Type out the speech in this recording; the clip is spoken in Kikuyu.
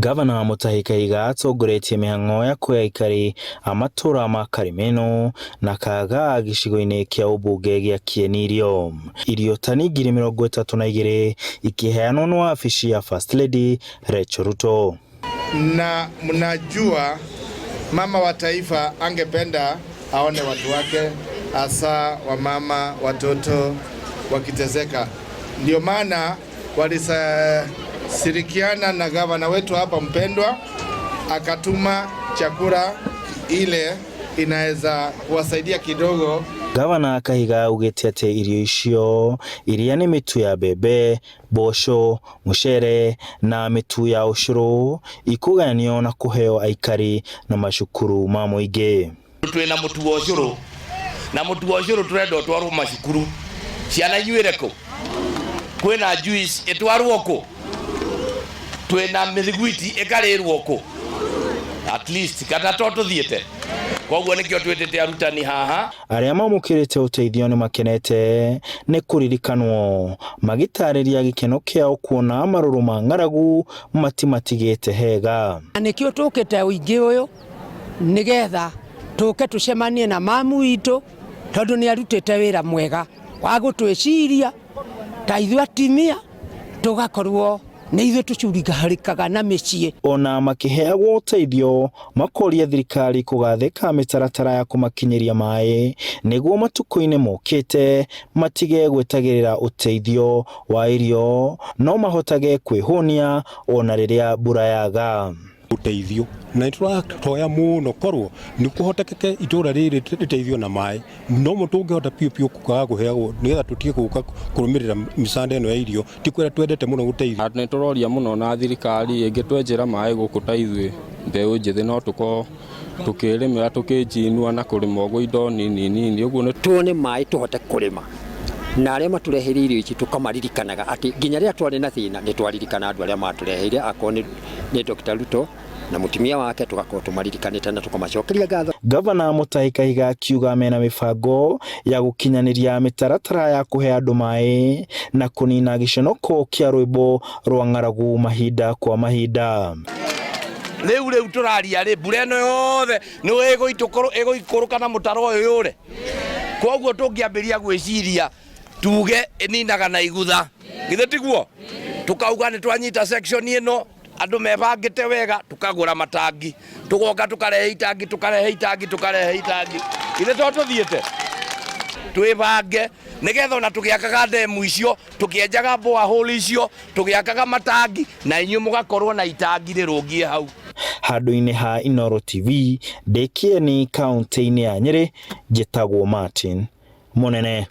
Gavana Mutahi Kahiga atongoretie mĩhang'o ya kũhe aikari a matũra ma Karimeno na Kagaa gĩcigo-inĩ kĩa ũmbunge gĩa Kieni irio. Irio tani 32,000 ikĩheanwo nĩ wabici ya First Lady Rachel Ruto. Na mnajua mama wa taifa angependa aone watu wake hasa wamama, watoto wakiteseka. Ndio maana walishirikiana na gavana wetu hapa mpendwa, akatuma chakula ile inaweza kuwasaidia kidogo. Gavana Kahiga augĩte atĩ irio icio iria nĩ mĩtu ya mbembe, mboco, mũcere na mĩtu ya ũcũrũ ikũgayanio na kũheo aikari na macukuru ma mũingĩ. Twĩna mũtu wa ũcũrũ na mũtu wa ũcũrũ tũrenda ũtwarwo macukuru ciana inyuĩre kũ kwĩna juice ĩtwarwo kũ twĩna mĩthiguiti ĩkarĩrwo kũ at least kana to tũthiĩte koguo nĩkĩo twĩtĩte arutani haha. Arĩa mamũkĩrĩte ũteithio nĩ makenete nĩ kũririkanwo magĩtarĩria gĩkeno kĩao kuona marũrũ ma ng'aragu matimatigĩte hega. Na nĩkĩo tũkĩte ũingĩ ũyũ nĩgetha tũke tũcemanie na mamu witũ tondũ nĩ arutĩte wĩra mwega wa gũtwĩciria ta ithuĩ atimia tũgakorwo nĩ ithuĩ tũcurigharĩkaga na mĩciĩ. Ona makĩheagwo ũteithio makoria thirikari kũgathĩka mĩtaratara ya kũmakinyĩria maĩ nĩguo matukũ-inĩ mokĩte matige gwetagĩrĩra ũteithio wa irio no mahotage kwĩhũnia ona rĩrĩa mbura yaga. Ũteithio na nĩ tũrahoya mũno korwo nĩ kũhotekeke itũra rĩrĩ rĩteithio na maĩ no mo tũngĩhota piũ piũ kwaga kũheagwo nĩgetha tũtige gũka kũrũmĩrĩra mĩcanda ĩno ya irio ti kwĩra twendete mũno gũteithio. Nĩ tũroria mũno na thirikari ĩngĩtwenjera maĩ gũkũ ta ithuĩ mbeũ njĩthĩ no tũkorwo tũkĩrĩmĩra tũkĩnjinua na kũrĩma ũguo indo nini nini ũguo nĩ tuone maĩ tũhote kũrĩma na arĩa matũreheire irio ici tũkamaririkanaga atĩ nginya rĩrĩa twarĩ na thĩna nĩ twaririkana andũ arĩa matũreheire akorwo nĩ Dr. Ruto na mũtumia wake tũgakorwo tũmaririkanĩte na tũkamacokeria ngatho. Gavana Mutahi Kahiga akiuga mena mĩbango ya gũkinyanĩria mĩtaratara ya kũhe andũ maĩ na kũnina gĩconoko kĩa rwĩmbo rwa ng'aragu mahinda kwa mahinda. Rĩu rĩu tũraria rĩ mbura ĩno yothe nĩ ĩgũikũrũka na mũtaro ũyũ yũre koguo tũngĩambĩrĩria gwĩciria tuge ĩninaga na igutha githĩ tiguo tukauga nĩ twanyita section ĩno andũ mebangĩte wega tukagũra matangi tugoka tukarehe itangi tukarehe itangi tukarehe itangi githĩ to tũthiĩte twĩbange nĩgetha ona tũgĩakaga ndemu icio tũkĩenjaga borehole icio tũgĩakaga matangi na inyuĩ mũgakorwo na itangi rĩrũngiĩ hau. Handũ-inĩ ha Inooro TV ndĩ Kieni kaunti-inĩ ya Nyĩrĩ, njĩtagwo Martin Mũnene.